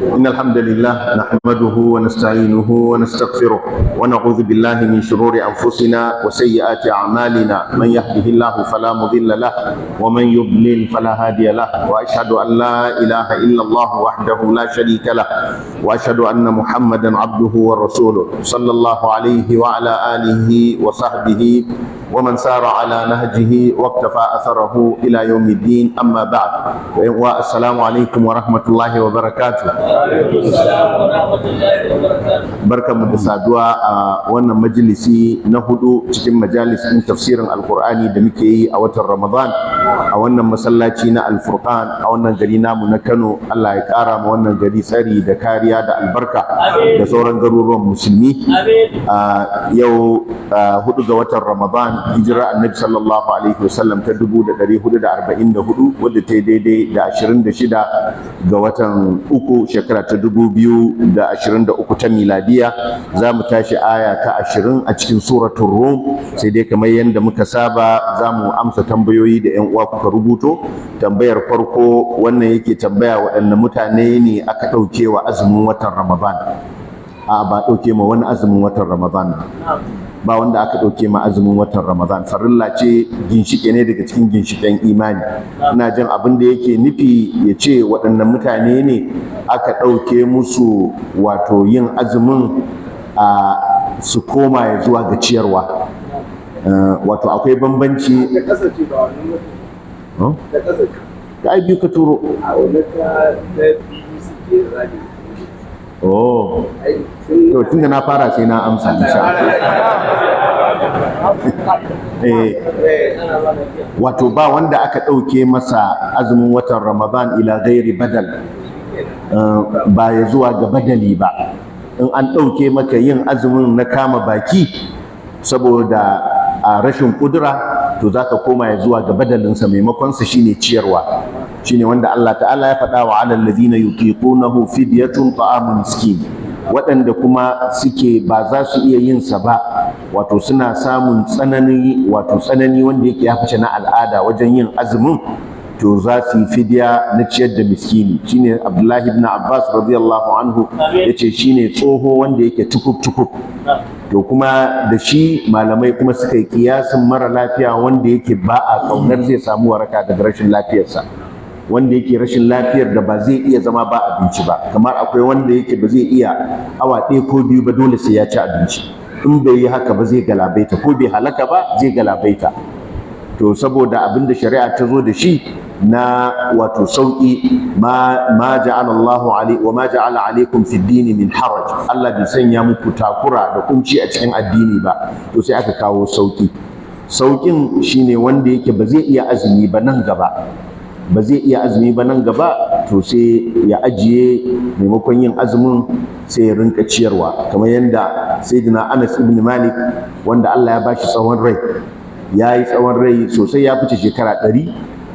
إن الحمد لله نحمده ونستعينه ونستغفره ونعوذ بالله من شرور أنفسنا وسيئات أعمالنا. من يهده الله فلا مضل له ومن يضلل فلا هادي له، وأشهد أن لا إله إلا الله وحده لا شريك له، وأشهد أن محمدا عبده ورسوله صلى الله عليه وعلى آله وصحبه ومن سار على نهجه واقتفى أثره إلى يوم الدين. أما بعد، السلام عليكم ورحمة الله وبركاته. Barkanmu da saduwa a wannan majalisi na hudu cikin majalisin tafsirin Alkur'ani da muke yi a watan Ramadan a wannan masallaci na Alfurqan a wannan gari namu na Kano. Allah ya kara ma wannan gari tsari da kariya da albarka da sauran garuruwan musulmi. A yau 4 ga watan Ramadan, hijira Annabi sallallahu alaihi wasallam ta 1444, wadda ta yi daidai da 26 ga watan 3, shekara ta 2023 ta miladiya. Za mu tashi aya ta 20 a cikin Suratul Rum. Sai dai kamar yadda muka saba, za mu amsa tambayoyi da 'yan uwa kuka rubuto. Tambayar farko, wannan yake tambaya waɗanne mutane ne aka ɗauke wa azumin watan Ramadan. A ba ɗauke ma wani azumin watan Ramadan ba. Wanda aka ɗauke ma azumin watan Ramadan, farilla ce, ginshiƙe ne daga cikin ginshiƙen imani. Ina jin abin da yake nufi ya ce waɗannan mutane ne aka ɗauke musu wato yin azumin a su koma ya zuwa ga ciyarwa. Wato akwai bambanci da ai biyu ka turo. A wannan ta BBC ke radio. Oh, to tunda na fara sai na amsa insha Allah. Eh, wato ba wanda aka ɗauke masa azumin watan Ramadan ila ghairi badal, ba ya zuwa ga badali ba. In an ɗauke maka yin azumin na kama baki saboda a rashin kudura, to za ka koma ya zuwa ga badalinsa, maimakonsa shine ciyarwa, shine wanda Allah ta'ala ya faɗa: wa alal ladina yutiqunahu fidyatun ta'amu miskin. Waɗanda kuma suke ba za su iya yin sa ba, wato suna samun tsanani, wato tsanani wanda yake ya fice na al'ada wajen yin azumin, to za su yi fidya na ciyar da miskini. Shine Abdullahi ibn Abbas radiyallahu anhu yace shine tsoho wanda yake tukub tukub. To kuma da shi malamai kuma suka yi kiyasin mara lafiya wanda yake ba a kaunar zai samu waraka daga rashin lafiyarsa, wanda yake rashin lafiyar da ba zai iya zama ba abinci ba. Kamar akwai wanda yake ba zai iya awa 1 ko 2 ba, dole sai ya ci abinci. In bai yi haka ba zai galabaita, ko bai halaka ba zai galabaita. To saboda abin da shari'a ta zo da shi na wato sauki, ma ma ja'ala Allahu alai wa ma ja'ala alaikum fi dini min haraj, Allah bai sanya muku takura da kunci a cikin addini ba, to sai aka kawo sauki. Saukin shine wanda yake ba zai iya azumi ba nan gaba, ba zai iya azumi ba nan gaba, to sai ya ajiye. Maimakon yin azumin sai ya rinka ciyarwa, kamar yadda Sayyidina Anas ibn Malik, wanda Allah ya bashi tsawon rai, ya yi tsawon rai sosai, ya fice shekara 100,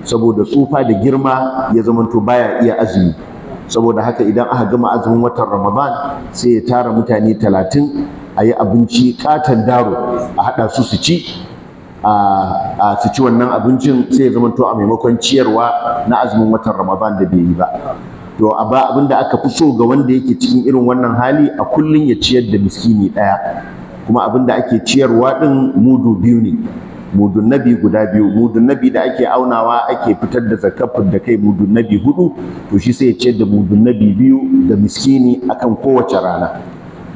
saboda tsufa da girma ya zamanto baya iya azumi. Saboda haka idan aka gama azumin watan Ramadan, sai ya tara mutane 30 a yi abinci katon daro, a haɗa su su ci, a su ci wannan abincin, sai ya zamanto a maimakon ciyarwa na azumin watan Ramadan da bai yi ba. To a ba abin da aka fi so ga wanda yake cikin irin wannan hali, a kullum ya ciyar da miskini ɗaya. Kuma abin da ake ciyarwa ɗin mudu biyu ne, mudun nabi guda biyu. Mudun nabi da ake aunawa ake fitar da zakar da kai, mudun nabi 4, to shi sai ya ciyar da mudun nabi 2 ga miskini akan kowace rana.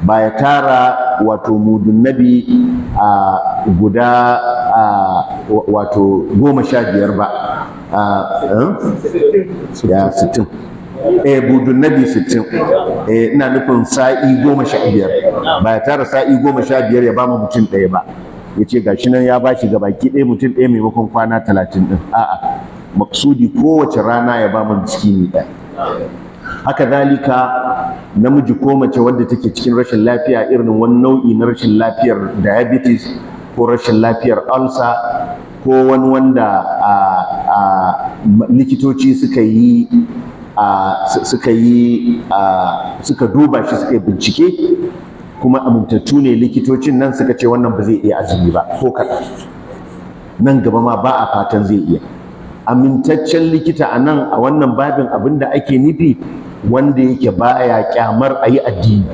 Ba ya tara wato mudun nabi a guda a wato 15 ba, ya 60, eh, mudun nabi 60, eh, ina nufin sa'i 15. Ba ya tara sa'i 15 ya ba mu mutum ɗaya ba, ya ce gashi nan ya bashi ga baki ɗaya mutum ɗaya maimakon kwana 30 ɗin. A'a, maksudi kowace rana ya ba mu miskini ɗaya. Haka zalika namiji ko mace wadda take cikin rashin lafiya, irin wani nau'i na rashin lafiyar diabetes ko rashin lafiyar ulcer, ko wani wanda a likitoci suka duba shi, suka yi bincike, kuma amintattu ne likitocin nan, suka ce wannan ba zai iya azumi ba ko kaɗan, nan gaba ma ba a fatan zai iya. Amintaccen likita a nan, a wannan babin, abin da ake nufi Wanda yake baya kyamar a yi addini,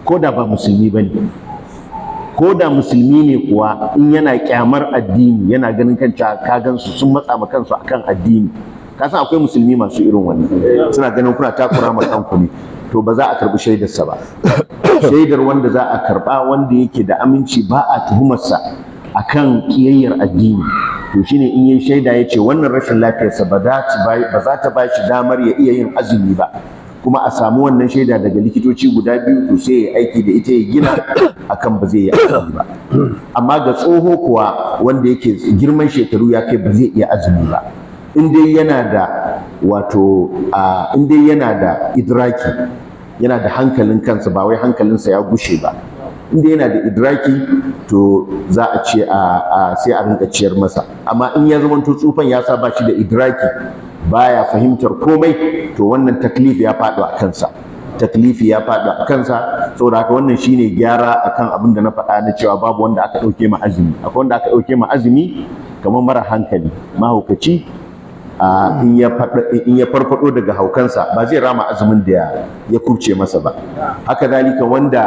ko da ba musulmi ba ne. Ko da musulmi ne kuwa, in yana kyamar addini, yana ganin kan cewa ka gansu sun matsa ma kansu akan addini. Ka san akwai musulmi masu irin wannan, suna ganin kuna takura ma kanku ne, to ba za a karbi shaidarsa ba. Shaidar wanda za a karba, wanda yake da aminci, ba a tuhumarsa akan kiyayyar addini, to shine in yi shaida ya ce wannan rashin lafiyarsa ba za ta ba shi damar ya iya yin azumi ba, kuma a samu wannan shaida daga likitoci guda biyu, to sai ya aiki da ita, ya gina akan ba zai yi azumi ba. Amma ga tsoho kuwa, wanda yake girman shekaru ya kai ba zai iya azumi ba, in dai yana da wato in dai yana da idraki, yana da hankalin kansa, ba wai hankalinsa ya gushe ba, in dai yana da idraki, to za a ce a sai a rinka ciyar masa. Amma in ya zama tsufan ya sa ba shi da idraki, baya fahimtar komai, to wannan taklif ya faɗo a kansa, taklifi ya faɗo a kansa. Saboda haka wannan shine gyara akan abin da na faɗa na cewa babu wanda aka ɗauke ma azumi. Akwai wanda aka ɗauke ma azumi, kamar mara hankali, mahaukaci. In ya farfado daga haukansa, ba zai rama azumin da ya kubce masa ba. Haka zalika wanda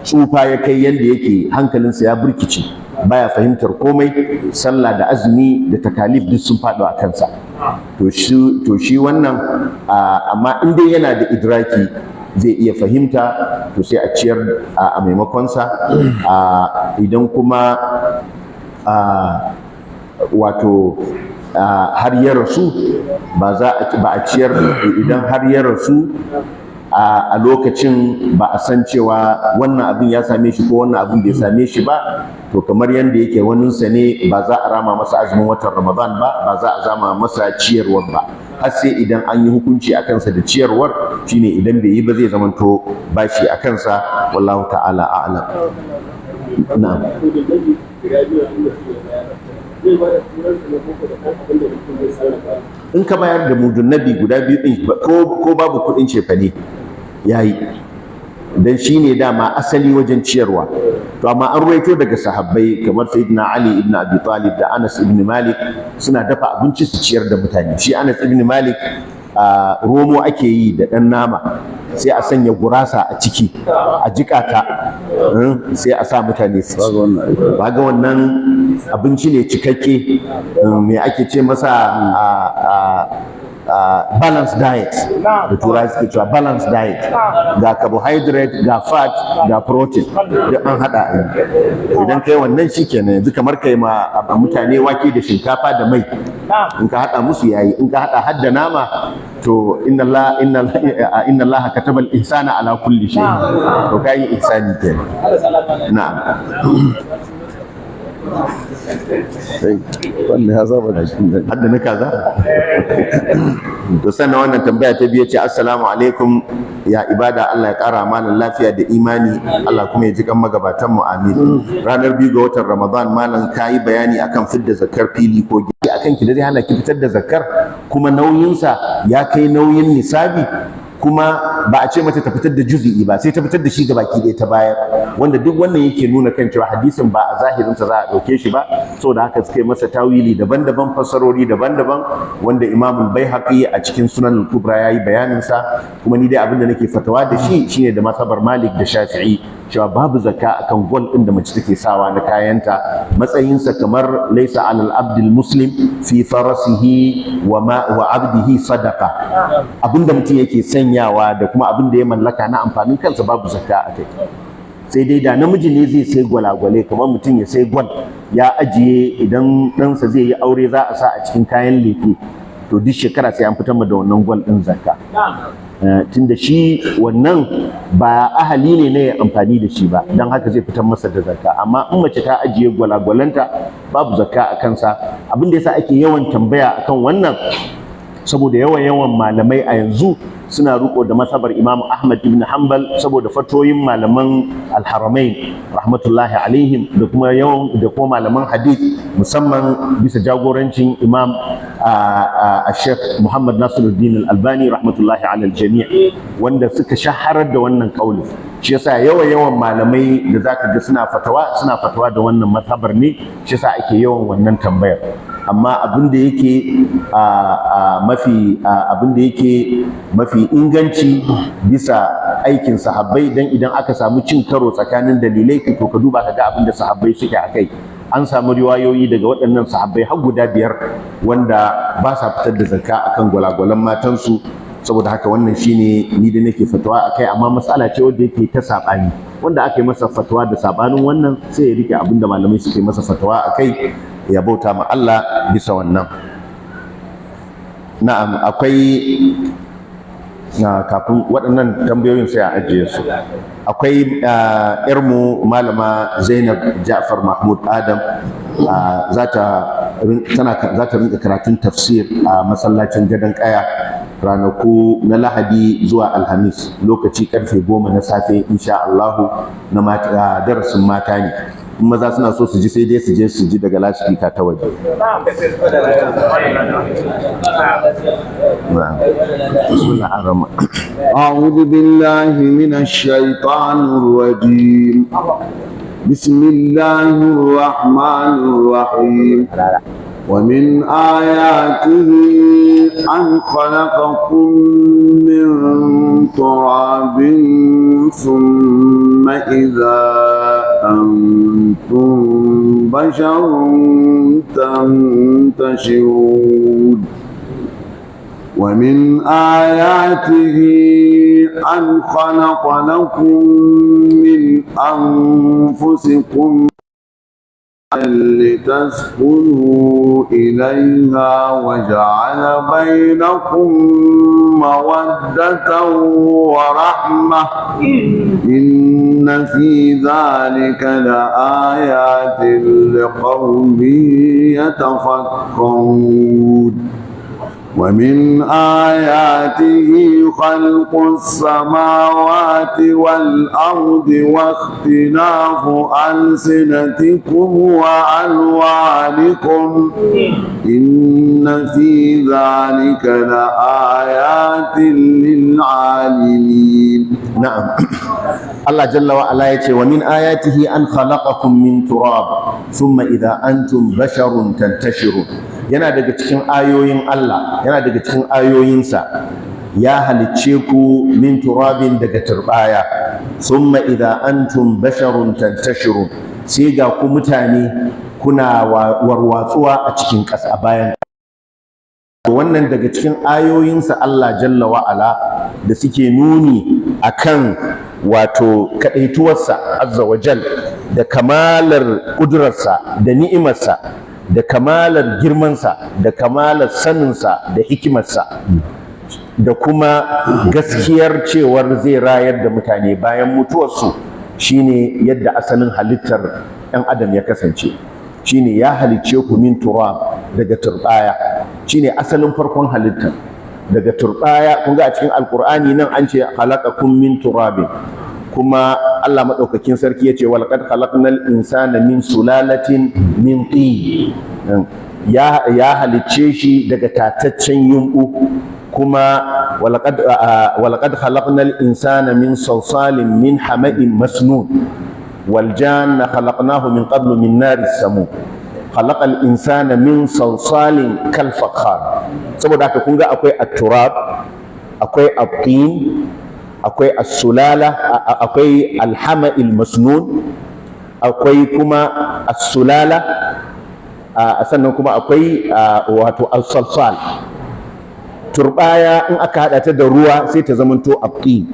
tsufa ya kai yanda yake hankalinsa ya burkice, baya fahimtar komai, sallah da azumi da takalif duk sun faɗo a kansa. To shi wannan, amma in dai yana da idraki, zai iya fahimta, to sai a ciyar a maimakonsa. Idan kuma wato har ya rasu, ba a ciyar. Idan har ya rasu a lokacin ba a san cewa wannan abin ya same shi ko wannan abin bai same shi ba, to kamar yadda yake waninsa ne, ba za a rama masa azumin watan Ramadan ba, ba za a zama masa ciyarwar ba, har sai idan an yi hukunci a kansa da ciyarwar, shine idan bai yi ba zai zamanto bashi a kansa. Wallahu ta'ala a'lam. Na'am. Zai ba da sunansa ne ko da ɗan abin da mutum zai sarrafa? In ka bayar da mudunnabi guda biyu ɗin, ko babu kuɗin cefane, yayi, dan shine dama asali wajen ciyarwa. To amma an ruwaito daga sahabbai kamar Sayyidina Ali ibn Abi Talib da Anas ibn Malik, suna dafa abinci su ciyar da mutane. Shi Anas ibn Malik, a romo ake yi da ɗan nama, sai a sanya gurasa a ciki, a jiƙa ta, sai a sa mutane su ci. Ba ga wannan abinci ne cikakke, me ake ce masa, a balanced diet da Turawa suke cewa, balanced diet, ga carbohydrate, ga fat, ga protein, duk an haɗa a yi. Idan kai wannan, shikenan. Yanzu kamar kai ma mutane wake da shinkafa da mai, in ka haɗa musu, yayi. In ka haɗa har da nama, to inna Allah kataba al-ihsana ala kulli shay, to kai ihsani kenan. Na'am. Sai wannan ya saba da shi. Hadda na kaza. To sannan wannan tambaya ta biyu ce: "Assalamu alaikum, ya ibada? Allah ya kara malam lafiya da imani, Allah kuma ya ji kan magabatan mu, amin. Ranar 2 ga watan Ramadan, malam, kayi bayani akan fidda zakar fili ko gida akan ki da zai hana ki fitar da zakar, kuma nauyinsa ya kai nauyin nisabi, kuma ba a ce mata ta fitar da juzi'i ba, sai ta fitar da shi gabaki ɗaya ta bayar." Wanda duk wannan yake nuna kan cewa hadisin ba a zahirinsa za a ɗauke shi ba. Saboda haka suka yi masa tawili daban-daban, fassarori daban-daban, wanda Imam Baihaqi a cikin Sunan Kubra yayi bayanin sa. Kuma ni dai abin da nake fatawa da shi shine da mazhabar Malik da Shafi'i, cewa babu zakka akan gold ɗin da mace take sawa na kayanta. Matsayinsa kamar laisa alal abdil muslim fi farasihi wa ma wa abdihi sadaqa. Abinda mutum yake sanyawa da kuma abin da ya mallaka na amfanin kansa, babu zakka a kai. Sai dai da namiji ne zai sai gwalagwale, kamar mutum ya sai gwal ya ajiye, idan ɗansa zai yi aure za a sa a cikin kayan lefe, to duk shekara sai an fitar da wannan gwal ɗin zakka, tunda shi wannan ba ahali ne na ya amfani da shi ba, don haka zai fitar masa da zakka. Amma in mace ta ajiye gwalagwalanta, babu zakka a kansa. Abin da yasa ake yawan tambaya akan wannan, saboda yawan yawan malamai a yanzu suna riko da mazhabar Imam Ahmad ibn Hanbal, saboda fatoyin malaman Alharamain rahmatullahi alaihim, da kuma yawan da kuma malaman hadith, musamman bisa jagorancin Imam a Sheikh Muhammad Nasiruddin Al-Albani rahmatullahi alal jami', wanda suka shaharar da wannan kauli. Shi yasa yawan yawan malamai da zaka ga suna fatawa, suna fatawa da wannan mazhabar ne. Shi yasa ake yawan wannan tambayar. Amma abin da yake a mafi abin da yake mafi inganci bisa aikin sahabbai, dan idan aka samu cin karo tsakanin dalilai, to ka duba ka ga abin da sahabbai suke a kai. An samu riwayoyi daga waɗannan sahabbai har guda biyar wanda ba sa fitar da zakka akan gwalagwalan matansu. Saboda haka wannan shine ni da nake fatawa akai, amma matsala ce wanda yake ta saɓani. Wanda aka yi masa fatawa da saɓanin wannan, sai ya rike abin da malamai suke masa fatawa akai, ya bauta ma Allah bisa wannan. Na'am, akwai na kafin waɗannan tambayoyin sai a ajiye su. Akwai yarmu Malama Zainab Ja'far Mahmud Adam, za ta rinka karatun tafsir a masallacin Gadon Kaya ranaku na Lahadi zuwa Alhamis, lokaci karfe 10 na safe insha Allahu, na mata, darasin mata ne. In maza suna so su ji, sai dai su je su ji daga lasifika ta waje. Na'am. Bismillah ar-rahman. أعوذ بالله من الشيطان الرجيم. بسم الله الرحمن الرحيم. ومن آياته أن خلقكم من تراب ثم إذا أنتم بشر تنتشرون. ومن آياته أن خلق لكم من أنفسكم لتسكنوا إليها وجعل بينكم مودة ورحمة، إن في ذلك لآيات لقوم يتفكرون. ومن آياته خلق السماوات والأرض واختلاف ألسنتكم وألوانكم، إن في ذلك لآيات للعالمين. Na'am. Allah jalla wa ala yace: "Wa min ayatihi an khalaqakum min turab thumma idha antum basharun tantashirun." Yana daga cikin ayoyin Allah, yana daga cikin ayoyinsa ya halicce ku min turabin, daga turbaya, thumma idha antum basharun tantashirun, sai ga ku mutane kuna warwatsuwa a cikin ƙasa, a bayan. Wannan daga cikin ayoyinsa Allah jalla wa'ala da suke nuni akan wato kaɗaituwarsa azza wa jal, da kamalar ƙudurarsa da ni'imarsa, da kamalar girmansa, da kamalar saninsa da hikimarsa, da kuma gaskiyar cewar zai rayar da mutane bayan mutuwarsu, shine yadda asalin halittar ɗan adam ya kasance, shine ya halicce ku min turab, daga turbaya, shine asalin farkon halittar, daga turbaya. Kun ga a cikin Alkur'ani nan an ce khalaqakum min turabin, kuma Allah madaukakin sarki yace: "Walaqad khalaqnal insana min sulalatin min tin." Ya halicce shi daga tataccen yumbu. Kuma walaqad khalaqnal insana min salsalin min hama'in masnun wal janna khalaqnahu min qablu min naris samum. Khalaqal insana min salsalin kal fakhar. Saboda haka kun ga akwai at-turab, akwai at-tin, akwai as-sulala, akwai al-hama'il masnun, akwai kuma as-sulala, sannan kuma akwai wato as-salsal. Turbaya in aka hada ta da ruwa sai ta zamanto at-tin.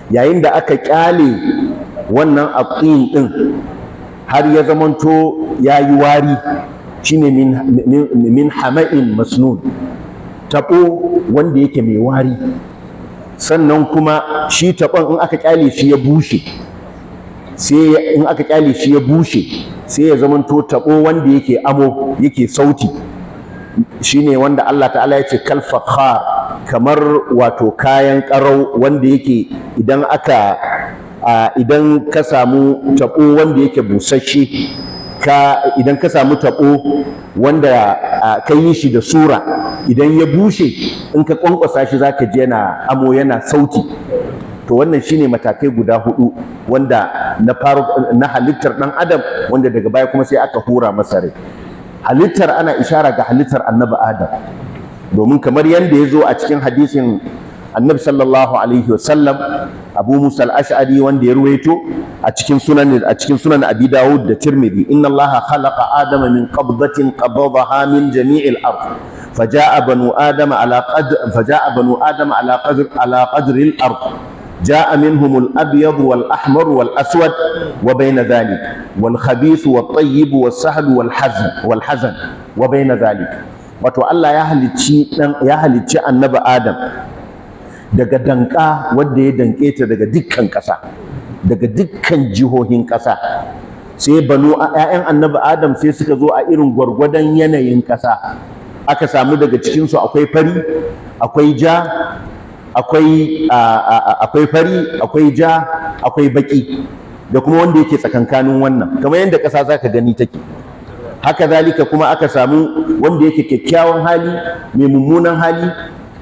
Yayin da aka kyale wannan at-tin din har ya zamanto ya yi wari, shine min hama'in masnun, taɓo wanda yake mai wari. Sannan kuma shi taɓon in aka kyale shi ya bushe, sai in aka kyale shi ya bushe, sai ya zamanto taɓo wanda yake amo, yake sauti, shine wanda Allah ta'ala ya ce kal fakhar, kamar wato kayan ƙarau, wanda yake idan ka samu taɓo wanda yake busasshe, idan ka samu taɓo wanda ka yi shi da sura, idan ya bushe, in ka ƙwanƙwasa shi zaka ji yana amo, yana sauti. To wannan shine matakai guda hudu wanda na faru na halittar ɗan adam, wanda daga baya kuma sai aka hura masa rai. Halittar ana ishara ga halittar Annabi Adam, domin kamar yadda ya zo a cikin hadisin Annabi sallallahu alaihi wasallam, Abu Musa al-Ash'ari wanda ya ruwaito a cikin Sunan Abi Dawud da Tirmidhi: "Inna Allaha khalaqa Adama min qabdatin qabadaha min jami'il ard, فجاء بنو آدم على قدر الأرض، جاء منهم الأبيض والأحمر والأسود وبين ذلك، والخبيث والطيب والسهل والحزن وبين ذلك." Wato Allah ya halicci Annabi Adam daga danka wanda ya danke ta daga dukkan ƙasa, daga dukkan jihohin ƙasa. Sai banu ƴaƴan Annabi Adam sai suka zo a irin gwargwadon yanayin ƙasa. Aka samu daga cikinsu akwai fari, akwai ja, akwai fari, akwai ja, akwai baki, da kuma wanda yake tsakankanin wannan, kamar yadda ƙasa za ka gani take. Haka zalika kuma aka samu wanda yake kyakkyawan hali, mai mummunan hali,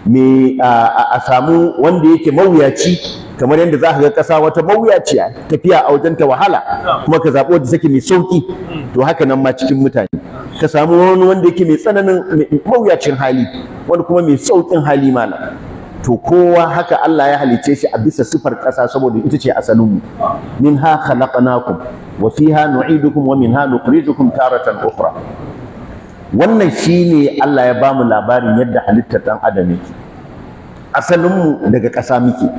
mai a samu wanda yake mawuyaci, kamar yadda za ka ga ƙasa wata mawuyaciya, tafiya a wajen ta wahala, kuma ka zaɓi wadda take mai sauƙi. To haka nan ma cikin mutane ka samu wani wanda yake mai tsananin mawuyacin hali, wani kuma mai sauƙin hali mana. To kowa haka Allah ya halicce shi a bisa sifar ƙasa, saboda ita ce asalinmu. "Minha khalaqnakum wa fiha nu'idukum wa minha nukhrijukum taratan ukhra." Wannan shine Allah ya bamu labarin yadda halittar ɗan adam yake. Asalinmu daga ƙasa muke.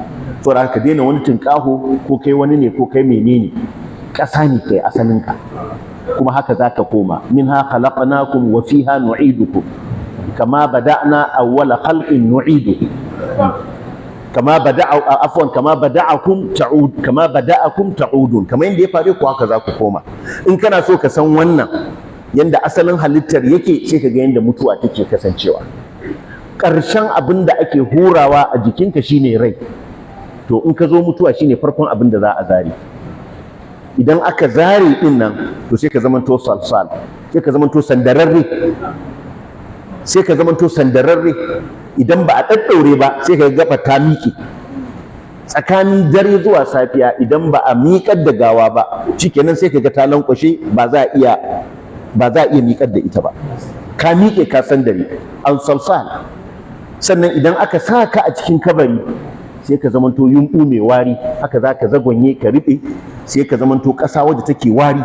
Saboda haka daina wani tunƙaho ko kai wani ne ko kai menene. Ƙasa ne kai asalinka, kuma haka za ka koma. "Minha khalaqnakum wa fiha nu'idukum kama bada'na awwala khalqin nu'iduhu kama bada'a, afwan, kama bada'akum ta'ud, kama bada'akum ta'udun." Kamar yadda ya fare ku, haka za ku koma. In kana so ka san wannan, yanda asalin halittar yake, sai ka ga yanda mutuwa take kasancewa. Ƙarshen abin da ake hurawa a jikinka shine rai. To in ka zo mutuwa, shine farkon abin da za a zare. Idan aka zare din nan, to sai ka zamanto salsal, sai ka zamanto sandararre, sai ka zamanto sandararre. Idan ba a ɗaɗɗaure ba, sai ka ga ta miƙe tsakanin dare zuwa safiya. Idan ba a miƙar da gawa ba, shikenan, sai ka ga ta lankwashe, ba za a iya miƙar da ita ba. Ka miƙe, ka sandare an salsal. Sannan idan aka sa ka a cikin kabari, sai ka zamanto yumɓu mai wari. Haka za ka zagonye, ka riɓe, sai ka zamanto ƙasa wadda take wari.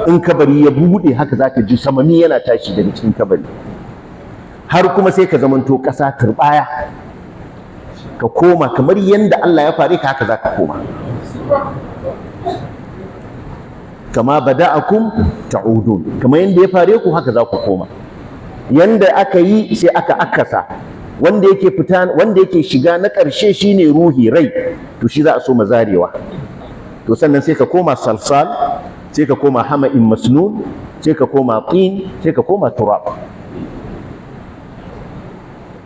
In kabari ya buɗe, haka za ka ji samami yana tashi daga cikin kabari, har kuma sai ka zamanto ƙasa turɓaya. Ka koma kamar yadda Allah ya fare ka, haka za ka koma. "Kama bada'akum ta'udun", kamar yadda ya fare ku, haka za ku koma. Yanda aka yi, sai aka akasa. Wanda yake fita, wanda yake shiga na ƙarshe shine ruhi, rai. To shi za a so mazarewa. To sannan sai ka koma salsal, sai ka koma hama'in masnun, sai ka koma tin, sai ka koma turab.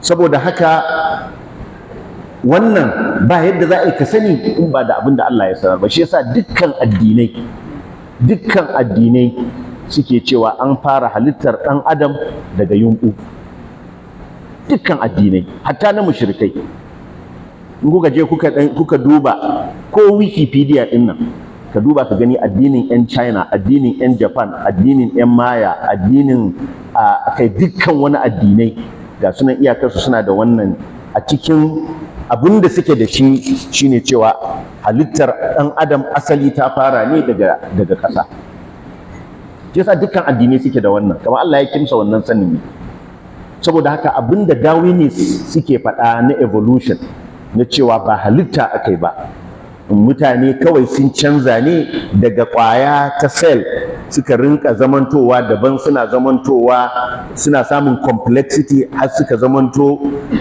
Saboda haka wannan ba yadda za a yi ka sani in ba da abin da Allah ya sanar ba. Shi yasa dukkan addinai suke cewa an fara halittar ɗan adam daga yumɓu. Dukkan addinai, hatta na mushrikai. In kuka je kuka duba ko Wikipedia ɗin nan, ka duba ka gani addinin 'yan China, addinin 'yan Japan, addinin 'yan Maya, addinin a kai, dukkan wani addinai ga sunan, iyakarsu suna da wannan. A cikin abin da suke da shi shine cewa halittar ɗan adam asali ta fara ne daga ƙasa. Shi yasa dukkan addinai suke da wannan, kamar Allah ya kimsa wannan sanin ne. Saboda haka abin da Darwinists suke faɗa na evolution, na cewa ba halitta aka yi ba, mutane kawai sun canza ne daga ƙwaya ta cell, suka rinka zamantowa daban, suna zamantowa, suna samun complexity, har suka zamanto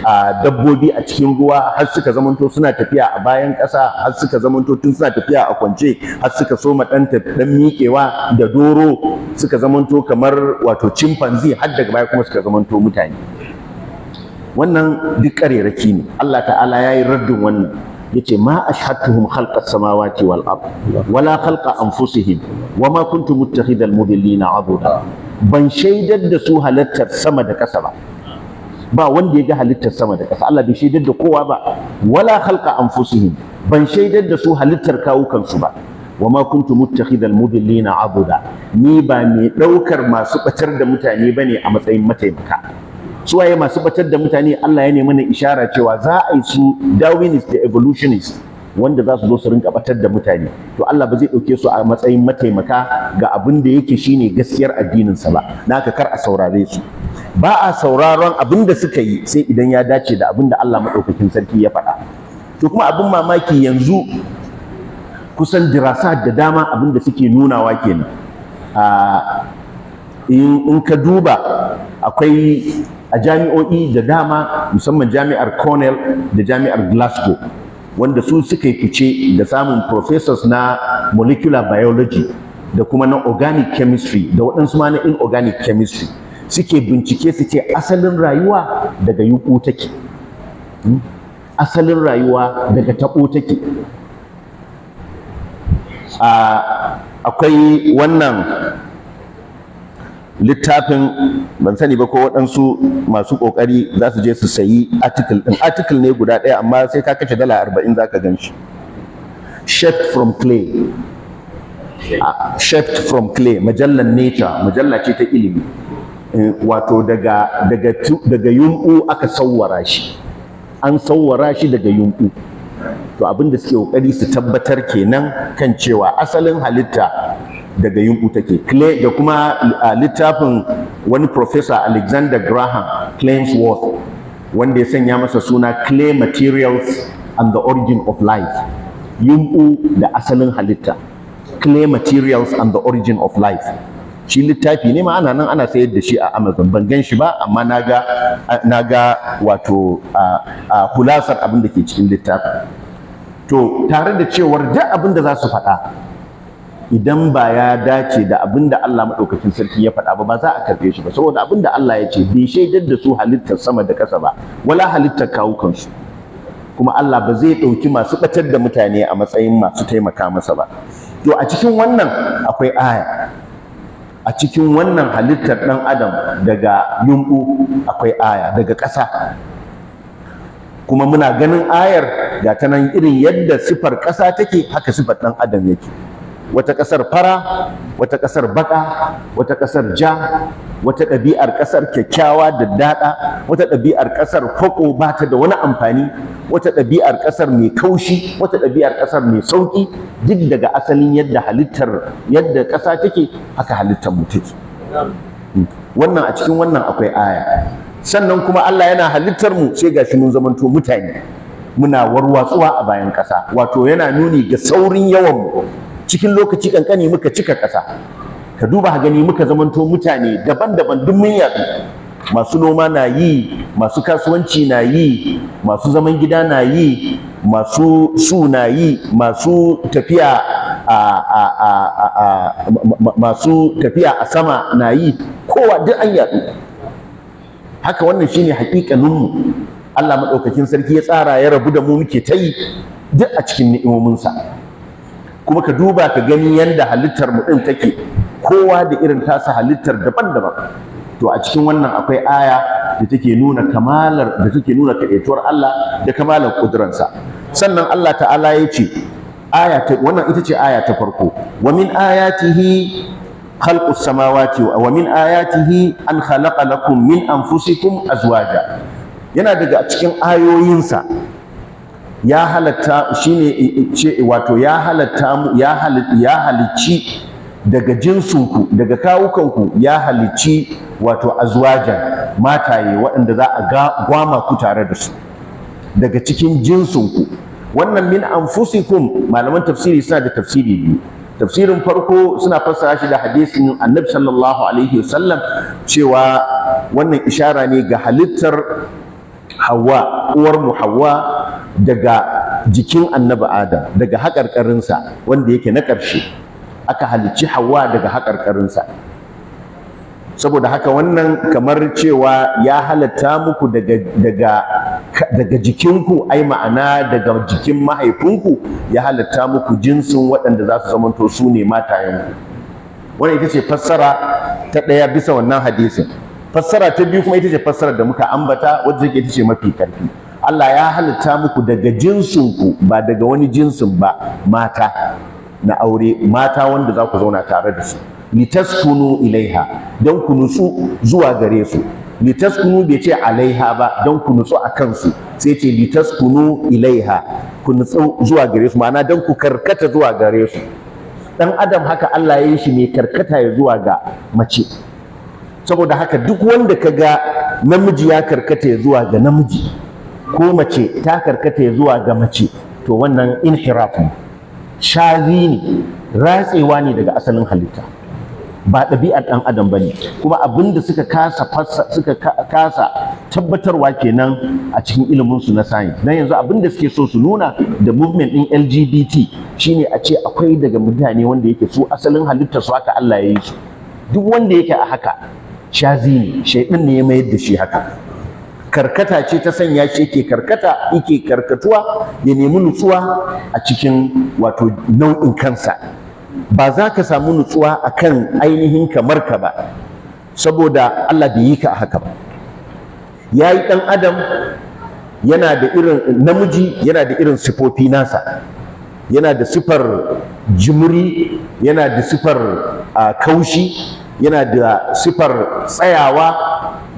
a dabbobi a cikin ruwa, har suka zamanto suna tafiya a bayan ƙasa, har suka zamanto tun suna tafiya a kwance, har suka soma ɗan miƙewa da doro, suka zamanto kamar wato chimpanzee, har daga baya kuma suka zamanto mutane. Wannan duk ƙarerake ne. Allah ta'ala ya yi raddin wannan, yace: "Ma ashhadtuhum khalqa samawati wal ard wala khalqa anfusihim wama kuntu muttakhidal mudillina aduda." Ban shaidar da su halittar sama da ƙasa ba. Ba wanda ya ga halittar sama da ƙasa, Allah bai shaidar da kowa ba. "Wala khalqa anfusihim", ban shaidar da su halittar kawukansu ba. Wa ma kuntu muttakhidhal mudillina abuda, ni ba mai daukar masu batar da mutane bane a matsayin mataimaka. Su waye masu batar da mutane? Allah ya nemi mana ishara cewa za a yi su Darwinist da evolutionist wanda za su zo su rinka batar da mutane. To Allah ba zai dauke su a matsayin mataimaka ga abin da yake shine gaskiyar addinin sa ba. Na haka kar a saurare su. Ba a sauraron abin da suka yi sai idan ya dace da abin da Allah madaukakin sarki ya faɗa. To kuma abin mamaki, yanzu kusan dirasa da dama abin da suke nunawa kenan. In ka duba, akwai a jami'o'i da dama, musamman Jami'ar Cornell da Jami'ar Glasgow, wanda su suka yi fice da samun professors na molecular biology da kuma na organic chemistry da waɗansu ma na inorganic chemistry, suke bincike su ce asalin rayuwa daga yumɓu take, asalin rayuwa daga taɓo take. Akwai wannan littafin, ban sani ba ko waɗansu masu ƙoƙari za su je su sayi article ɗin. Article ne guda ɗaya, amma sai ka kashe $40 za ka gan shi, Shaped from Clay. Shaped from Clay, majallar Nature, majalla ce ta ilimi. Wato daga yumɓu aka sawwara shi, an sawwara shi daga yumɓu. To abin da suke kokari su tabbatar kenan kan cewa asalin halitta daga yumɓu take, clay. Da kuma littafin wani professor, Alexander Graham Ainsworth, wanda ya sanya masa suna Clay Materials and the Origin of Life, yumɓu da asalin halitta, Clay Materials and the Origin of Life. Shi littafi ne ma, ana nan ana sayar da shi a Amazon. Ban gan shi ba, amma naga wato a hulasar abin da ke cikin littafin. To tare da cewar duk abin da za su faɗa, idan ba ya dace da abin da Allah maɗaukakin sarki ya faɗa ba, ba za a karɓe shi ba, saboda abin da Allah ya ce, bai shaidar da su halittar sama da ƙasa ba, wala halittar kawukansu. Kuma Allah ba zai ɗauki masu ɓatar da mutane a matsayin masu taimaka masa ba. To a cikin wannan akwai aya. A cikin wannan halittar ɗan adam daga yumɓu akwai aya, daga ƙasa. Kuma muna ganin ayar ga ta nan, irin yadda sifar ƙasa take, haka sifar ɗan adam yake. Wata ƙasar fara, wata ƙasar baƙa, wata ƙasar ja, wata ɗabi'ar ƙasar kyakkyawa da daɗa, wata ɗabi'ar ƙasar fako, ba ta da wani amfani, wata ɗabi'ar ƙasar mai kaushi, wata ɗabi'ar ƙasar mai sauƙi. Duk daga asalin yadda halittar, yadda ƙasa take, haka halittar mu take. Wannan, a cikin wannan akwai aya. Sannan kuma Allah yana halittar mu, sai gashi mun zamanto mutane, muna warwatsuwa a bayan ƙasa. Wato yana nuni ga saurin yawan mu. Cikin lokaci kankani muka cika ƙasa. Ka duba ka gani, muka zamanto mutane daban-daban, duk mun yaɗu. Masu noma na yi, masu kasuwanci na yi, masu zaman gida na yi, masu su na yi, masu tafiya a sama na yi, kowa, duk an yaɗu haka. Wannan shine haƙiƙaninmu. Allah maɗaukakin sarki ya tsara, ya rabu da mu, muke ta yi duk a cikin ni'imominsa. Kuma ka duba ka gani yanda halittar mu ɗin take, kowa da irin tasa halittar daban-daban. To a cikin wannan akwai aya da take nuna kamalar, da take nuna kaɗaituwar Allah da kamalar ƙuduransa. Sannan Allah ta'ala ya ce, aya ta wannan ita ce aya ta farko: wa min ayatihi khalqus samawati wa min ayatihi an khalaqa lakum min anfusikum azwaja. Yana daga cikin ayoyinsa ya halatta, shine ce wato ya halatta mu, ya halicci daga jinsinku, daga kawukanku ya halicci wato azwajan, mataye waɗanda za a gwama ku tare da su daga cikin jinsinku. Wannan min anfusikum, malaman tafsiri suna da tafsiri biyu. Tafsirin farko, suna fassara shi da hadisin Annabi sallallahu alaihi wasallam, cewa wannan ishara ne ga halittar Hawa, uwar mu Hawa, daga jikin Annabi Adam, daga haƙarƙarinsa wanda yake na ƙarshe. Aka halicci Hawa daga haƙarƙarinsa. Saboda haka wannan kamar cewa ya halatta muku daga jikinku, ai ma'ana daga jikin mahaifinku ya halatta muku jinsin waɗanda za su zamanto su ne matayenku. Wannan ita ce fassara ta ɗaya bisa wannan hadisin. Fassara ta biyu kuma ita ce fassarar da muka ambata, wadda take ita ce mafi ƙarfi: Allah ya halitta muku daga jinsinku, ba daga wani jinsin ba, mata. Na aure, mata wanda za ku zauna tare da su. Litaskunu ilaiha, don ku nutsu zuwa gare su. Litaskunu, bai ce alaiha ba, don ku nutsu a kansu, sai ce litaskunu ilaiha, ku nutsu zuwa gare su, ma'ana don ku karkata zuwa gare su. Dan adam haka Allah ya yi shi, mai karkata ya zuwa ga mace. Saboda haka duk wanda ka ga namiji ya karkata ya zuwa ga namiji, ko mace ta karkata ya zuwa ga mace, to wannan inhiraf ne, shazi ne, ratsewa ne daga asalin halitta, ba ɗabi'ar ɗan adam ba ne. Kuma abin da suka kasa tabbatarwa kenan a cikin iliminsu na science. Dan yanzu abin da suke so su nuna da movement ɗin LGBT shine a ce akwai daga mutane wanda yake su asalin halittar su haka Allah ya yi su. Duk wanda yake a haka shazi ne, shaiɗan ne ya mayar da shi haka. Karkata ce ta sanya shi yake karkata, yake karkatuwa ya nemi nutsuwa a cikin wato nau'in kansa. Ba za ka samu nutsuwa akan ainihin kamar ka ba, saboda Allah bai yi ka a haka ba. Ya yi ɗan adam yana da irin namiji, yana da irin sifofi nasa, yana da sifar jimuri, yana da sifar kaushi, yana da sifar tsayawa